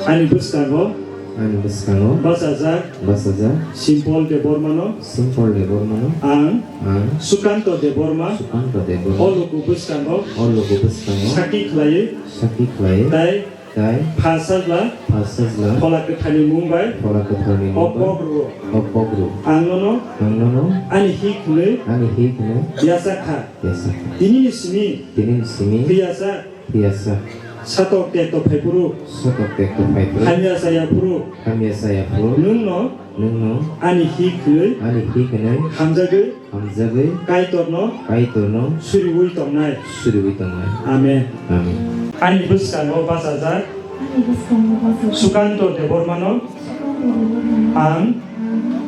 Ani bwskango, ani bwskango, bachajak, bachajak, Simpol Debbarmano, Simpol Debbarmano, ang, ang, Sukanto Debbarma, Sukanto Debbarma, o luku bwskango, o luku bwskango, saki khlaiwi, saki khlaiwi, tei, tei, pha sajla, pha sajla, Phola Kwtharni mung bai, Phola Kwtharni mung bai, o kok rw. O kok rw. Ang nono, ang nono, ani hik hwnwi, ani hik hwnwi, yachak kha. Yachak kha. Tinini simi, tinini simi, thwi yachak. Thwi yachak. Satok tekto phaiphuru. Satok tekto phaiphuru. Hamya chaya phuru. Hamya chaya phuru. Nwngno. Nwngno. Ani hik hwnwi. Ani hik hwnwi. Hamjagwi. Hamjagwi. Kaitorno. Kaitorno. Suriwi tongnai. Suriwi tongnai. Amen. Amen. Ani bwskango bachajak. Ani bwskango bachajak. Sukanto Debbarmano. Sukanto Debbarmano. Ang. Ang.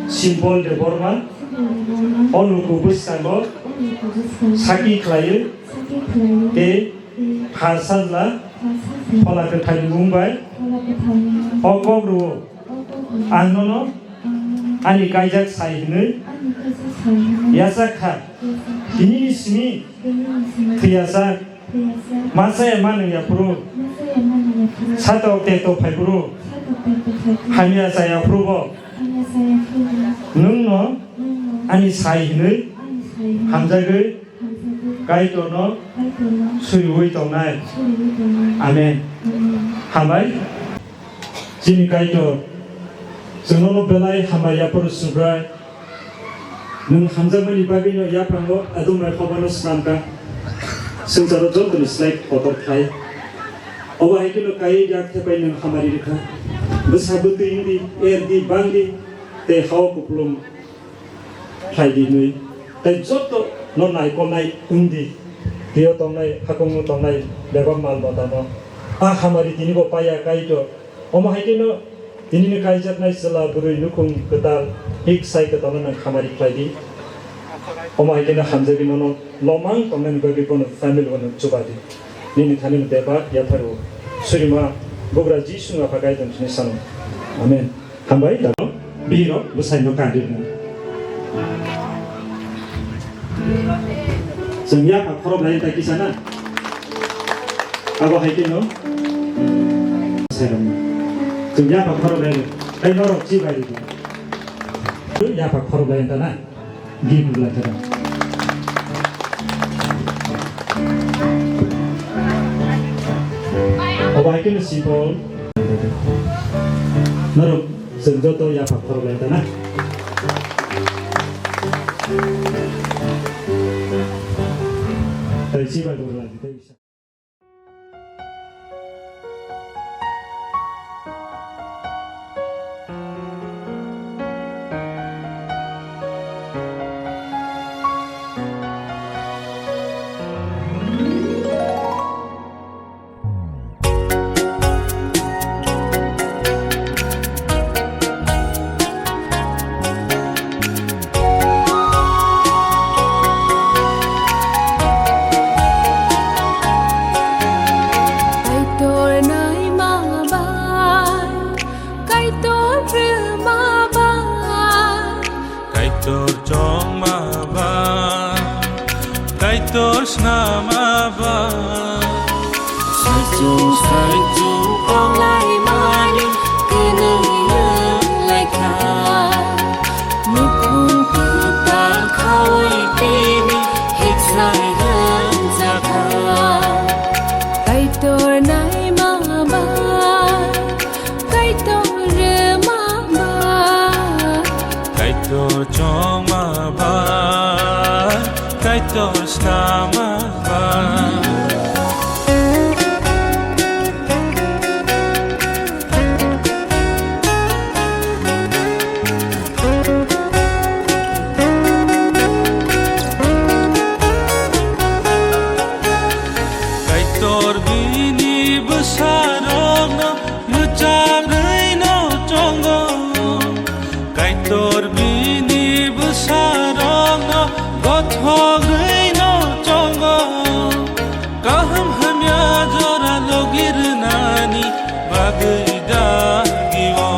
Simpol Debbarma. Simpol Debbarma. O luku bwskango. O luku bwskango. Saki khlaiwi. Tei pha sajla Phola Kwtharni mung bai o kok rw. Ang nono ani kaijak sai hwnwi yachak kha. Tinini simi thwi yachak. Ma chaya ma nwng yaphuru. Satok tekto phaiphuru. Hamya chaya phuru bo. Nwngno ani sai hwnwi hamjagwi Kaitorno suriwi tongnai. Amen. Hambai. Chini Kaitor, chwng nono belai hambai yaphuru Subrai. Nwng hamjakmani bagwino yaphango adumrai hobano swnamkha. Swngcharo jotoni slai kotor khlai. Obo hai kheno kaiwi yak thepai nwng hamari rwkha. Bwsa bwtwi wngdi, erdi, bangdi, tei hao kupulung khlai di hwnwi, tei joto no naikolnai wng di. Twiyo tongnai, hakungo tongnai bebak mal mata no a hamari tini bo paiya Kaitor. Omo hai kheno tini ni kaijaknai chwla bwrwi nukhung kwtal hik sai kwtal no nwng hamari khlai di. Omo hai kheno hamjagwi nono lomang tongnai ni bagwi bono family bono chuba di. Nini thani no bebak yapharo. Surima bugra Jisu no apha kaitor sini sano. Amen. Hambai, dano, bihirok, bwsaino kandi rwna. Chwng yapha khorok lai ta kisa na? Abo hai kheno? Bwsairokno. Chwng yapha khorok lai rw. Tei norok chi bai rw. Yapha khorok lai ta na? Gift rwlai kha. Obo hai kheno sipol. Norok chwng joto yapha khorok lai ta na. Tei si bai rwlai di, tei. Kaitor naima bai, Kaitor rwma bai, Kaitor chongma bai, Kaitor snama bai. Saichung saichung tonglai mani kwnwi wng lai kha. Nukhung kwtal khaui tini hikchai rwngjakha. Kaitor naima bai, Kaitor rwma bai, Kaitor Kaitor snama ba. Kaitor bini bwsarokno mwchangrwino chongo. Kaitor bini bwsarokno gothogwino chongo. Kaham hamya jora logi rwnani bagwi dagio.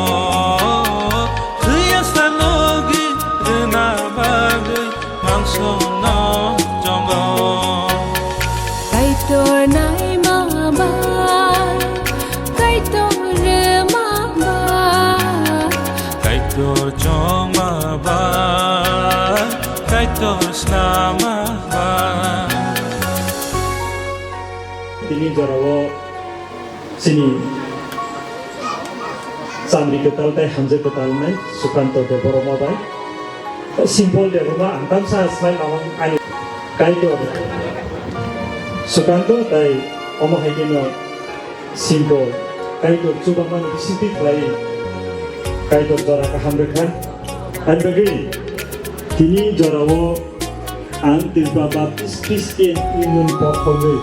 Thwiya sa logi rwna bagwi mangso no chongo. Kaitor naima ba, Kaitor rwma ba, Kaitor chongma ba, Kaitor snama ba. Tini jorao chini chamri kwtal tei hamjwk kwtal wngnai Sukanto Debbarma bai. Simple Debbarma ang tamsa swmai mamang ani Kaitor Sukanto tei omo hai kheno Simple Kaitor chubamani bisingtwi khlai Kaitor jora kaham rwkha. Ani bagwi tini jorao ang Tripura Baptist Christian Union pokhogwi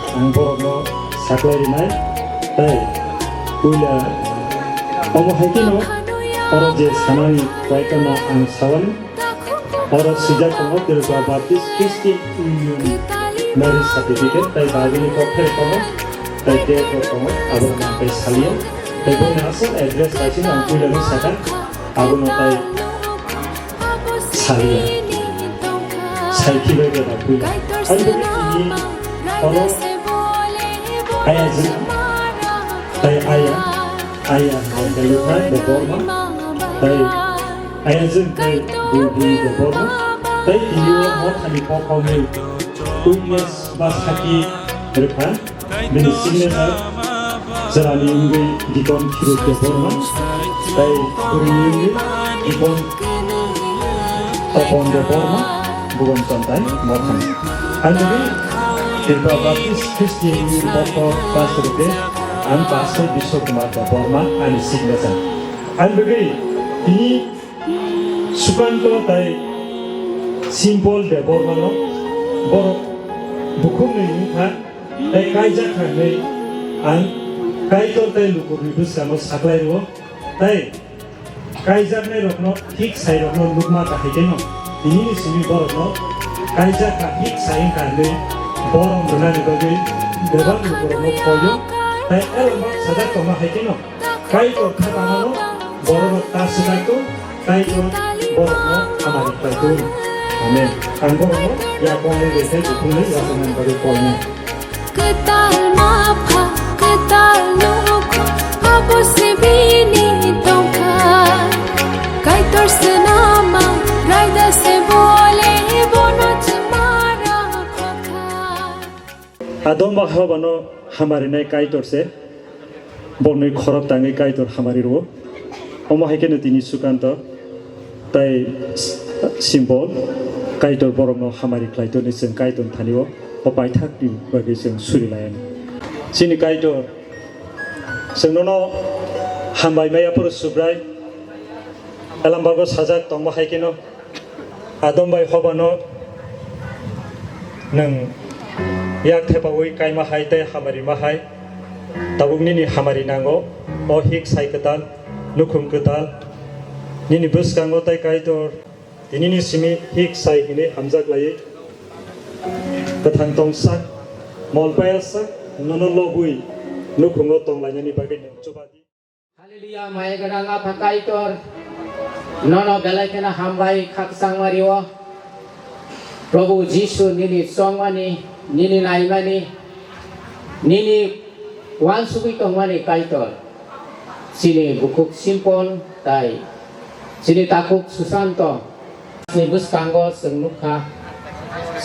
ang borokno saklai rinai. Tei puila omo hai kheno oro je sanani kaitorno ang sawani. Oro swijak tongo Tripura Baptist Christian Union marriage certificate tei bagwini kokthai tongo tei date bo tongo, abono ang tei salia. Tei boni asol address kaisa ang puilano sakha, abono tei salia. Saikhibai bebak puila. Ani bagwi tini oro ayajwk tei aya, aya hwnwi kailaikha Debbarma tei ayajwk tei bui bui Debbarma tei tini o mothani pokhogwi witness ba sakhi rwkha. Bini signature chwlani wngwi Dikon Khiru Debbarma tei bwrwini wngwi Dikon Topon Debbarma, Bhuban Chontai, Mothani. Ani bagwi Tripura Baptist Christian Union Bothor Pastor khe ang Pastor Biswa Kumar Debbarma ani signature. Ani bagwi tini Sukanto tei Simple Debbarmano borok bukhuknwi wngkha. Tei kaijak kha hwnwi ang Kaitor tei lukurokni bwskango saklai rwo, tei kaijaknairokno thik sairokno nukma kahai kheno tinini simi borokno kaijak kha thik sai wngkha hwnwi borom rwnani bagwi bebak lukurokno khoio, tei elembak sajak tongma hai kheno Kaitor kha tangmano bororok ta swkang tong, Kaitor borokno hamari khlai tong. Amen. Ang borokno ya kongni rethai bukhukni wachaimani bagwi koinai. Kwtal ma pha, kwtal nukho, abo se bini tongkha. Kaitor se nama, raida se bole, bono chwmara khokha. Adom ba hobano hamarinai Kaitor se. Borokni khorok tangwi Kaitor hamari rwo. Omo hai kheno tini Sukanto tei Simple Kaitor borokno hamari khlai tongni chwng Kaitor thani-o o paithakni bagwi chwng suri lai anw. Chini Kaitor chwng nono hambai maya phuru Subrai. Elambago sajak tongma hai kheno Adom bai hobano nwng yak thepaui kaima hai tei hamari ma hai. Tabuk nini hamari nango, o hik sai kwtal, nukhung kwtal. Nini bwskango tei Kaitor tinini simi hik sai hinwi hamjak laiwi kwthang tongsak, mol paya sak, nono lobwi nukhungo tong lainani bagwi nwng chuba di. Hallelujah, maya gwnang Apha Kaitor, nono belai kheno hambai khakchangma rio. Probhu Jisu nini chongmani, nini naimani, nini uansugwi tongmani Kaitor. Chini bukhuk Simple tai chini takhuk Susanto. Ni bwskango chwng nukha,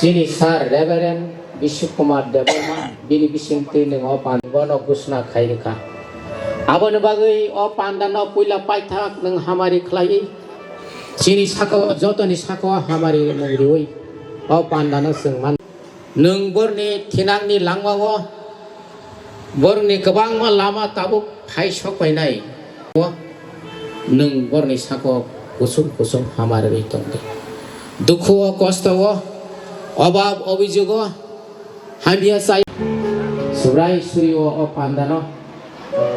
chini Sir Reverend Bishu Kumar Debbarma, bini bisingtwi nwng o panda bono ghosna khai rwkha. Aboni bagwi o panda no puila paithak nwng hamari khlaiwi, chini sakao, jotoni sakao hamari mung riwi, O pandano chwng man. Nwng borni thinangni langmao, borni kwbangma lama tabuk phai sokpainai. O nwng borni sako kusum kusum hamarwi tongdi. Dukhu o, kosto o, obab obijugo, hamya chai. Subrai suri o, o pandano.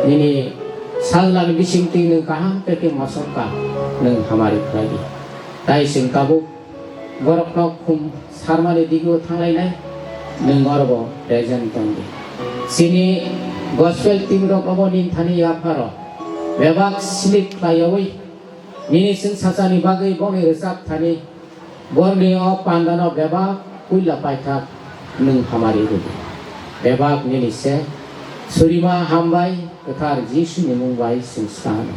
Nini sajlani bisingtwi nwng kaham khe khe mosok ka, nwng hamari khlai di. Tai chwng tabuk borokno khum sarmani digio thanglainai, nwng orobo present tong di. Chini gospel team rok obo nini thani yapharo bebak slip khlaiyawi nini chwng sachani bagwi bongni rwchap thani. Borni o pandano bebak puila paithak nwng hamari rwdi. Bebak nini se surima hambai kwthar Jisuni mung bai chwng sa hano.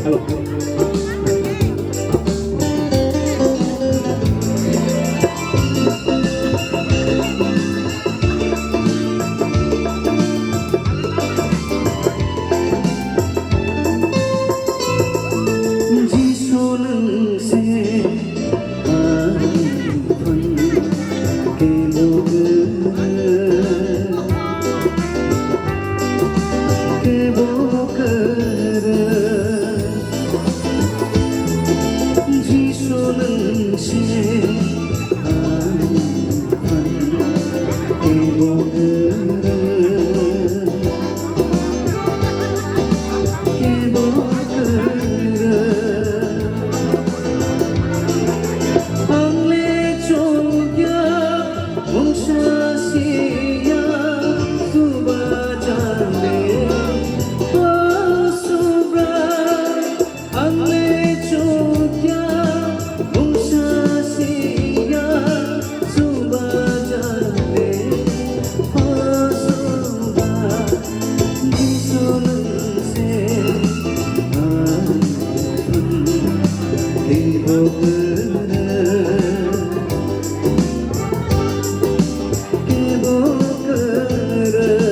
Jisu nwng se ani phan kebo kwrwng, kebo kwrwng. Jisu nwng se ani phan kebo kwrwng, kebo kwrwng. Ang le chongya mungsa siya suba jale o subra. Ang le chukya mungsa siya suba jale o suba. Jisu nwng se ang phan kebo kwrwng, kebo kwrwng.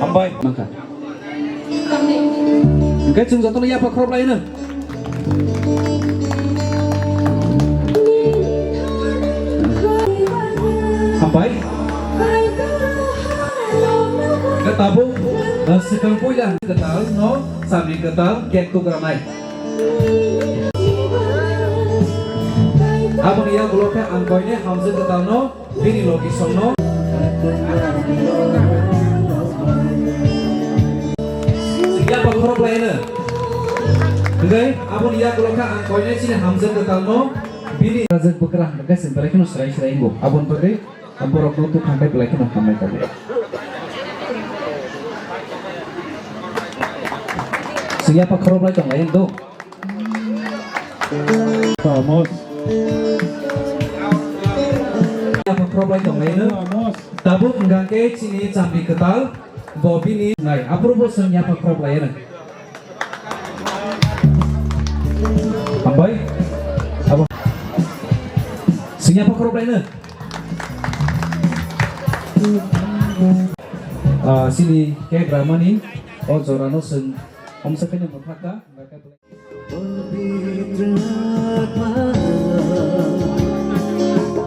Hambai. Mangkha. Hingke chwng jotono yapha khoroplai hwno. Hambai. Hingke tabuk, eh, swkang puila kwtal no, sabri kwtal, cake tugranai. Aboni yagulo khe ang koinai hamjwk kwtal no, bini logi songno. Yapha khoroplai hwno. Hingke aboni yagulo khe ang koinai chini hamjwk kwtal no, bini rajak bwkra hingke chwng belai kheno swrai swrai wngo. Aboni bagwi ang borokno tubthangbai belai kheno hambai tongo. Chwng yapha khoroplai tonglai hwno. Vamos. Yapha khoroplai tonglai hwno. Vamos. Tabuk hingkha khe chini chamni kwtal, bo bini nai, aphuru bo chwng yapha khoroplai hwno. Hambai. Abo. Chwng yapha khoroplai hwno. Ah, chini cake ramani o jorano chwng omsa khe no mwthakha. पवित्र आत्मा,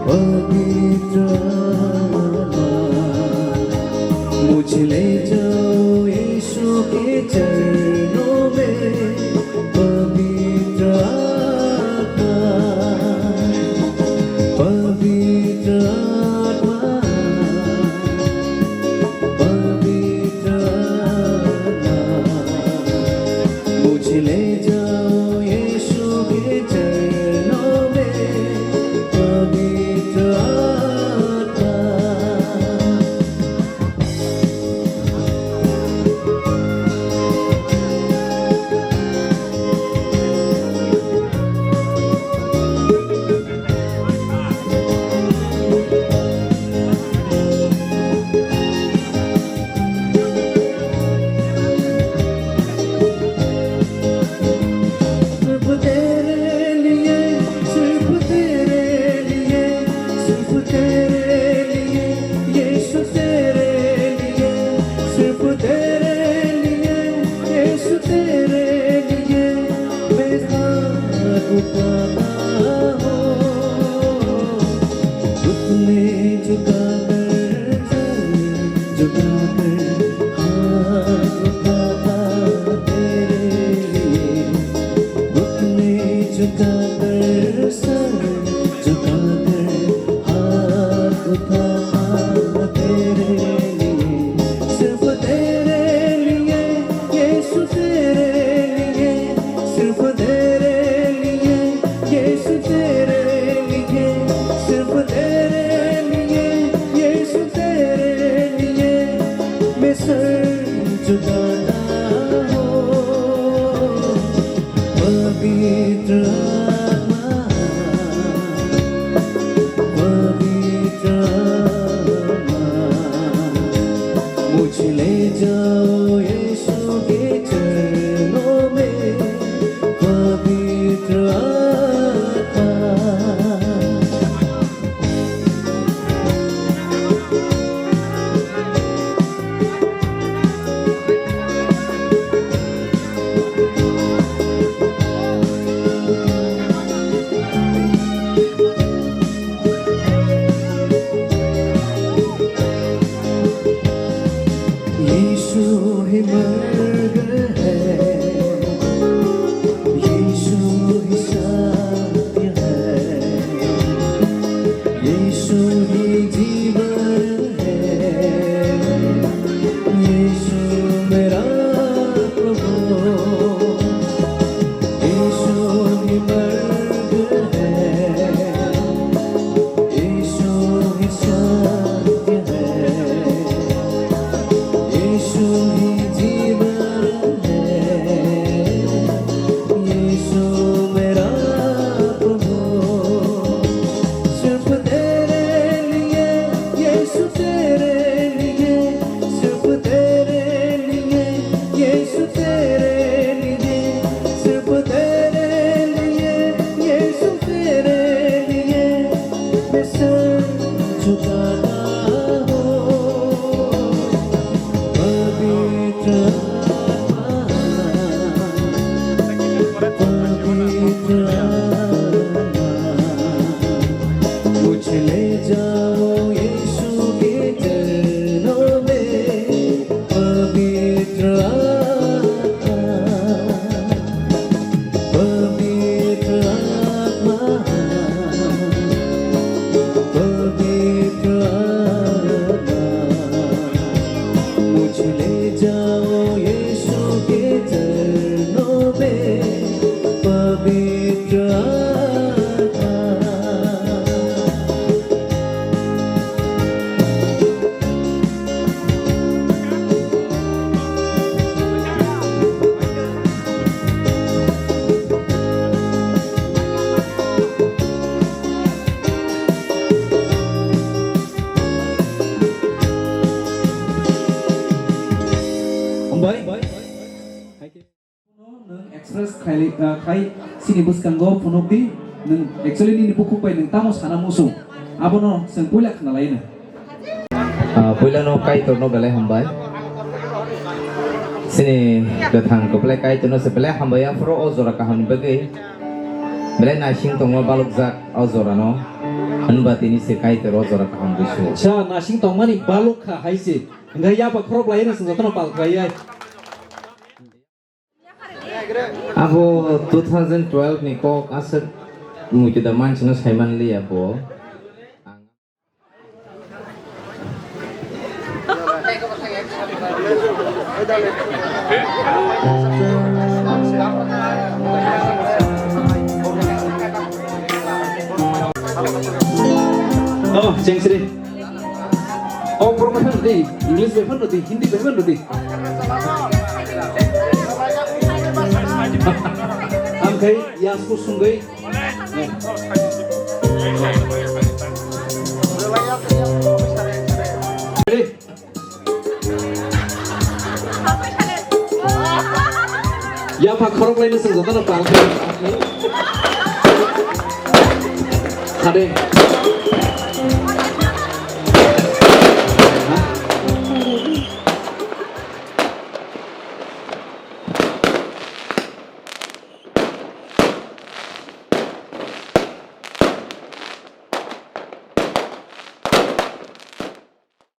पवित्र आत्मा, मुझे ले जाओ यीशु के चरणों में। पवित्र आत्मा, पवित्र आत्मा, पवित्र आत्मा, मुझे ले जाओ यीशु के चरणों में, पवित्र आत्मा। सिर्फ तेरे लिए, सिर्फ तेरे लिए, सिर्फ तेरे लिए, यीशु तेरे लिए, सिर्फ तेरे लिए, यीशु तेरे लिए, मैं हाथ उठाता हूँ। घुटने झुकाकर, सर झुकाकर, हाथ उठाता तेरे लिए। घुटने झुकाकर, सर झुकाकर, हाथ उठाता तेरे लिए। सिर्फ तेरे लिए, यीशु तेरे लिए, सिर्फ तेरे लिए, यीशु तेरे लिए, सिर्फ तेरे लिए, यीशु तेरे लिए, मैं सर झुकाता हूँ। पवित्र आत्मा, पवित्र आत्मा, मुझे ले जाओ यीशु के चरणों में, पवित्र आत्मा। यीशु ही मार्ग है, यीशु ही सत्य है, यीशु ही जीवन है, यीशु मेरा प्रभु। यीशु ही मार्ग है, यीशु ही सत्य है, यीशु ही जीवन है, यीशु मेरा प्रभु। सिर्फ तेरे लिए, यीशु तेरे लिए, सिर्फ तेरे लिए, यीशु तेरे लिए, सिर्फ तेरे लिए, यीशु तेरे लिए, मैं sir Khai, ah, khai chini bwskango phunukdi, nwng actually nini bukhuk bai nwng tamo sana muchung, abono chwng puila khna laino. Ah, puilano Kaitorno belai hambai. Chini kwthang kwplai Kaitorno se belai hambai, aphuru o jora kahamni bagwi belai naising tongma balokjak o jorano. Hwnba tini se Kaitor o jora kaham busu. Sa naising tongmani balok kha hai se. Hwnkhe yapha khorok laino chwng jotono pal khlai ai. Abo two thousand twelve ni kok aswk muitu da mansino saiman liya bo. Oh, Chengsri. Oh, promotion di, English bai phano di, Hindi bai phano di. Ang khai yasku sunggai. Ready? Yapha khorok laino chwng jotono pal khe. Khade.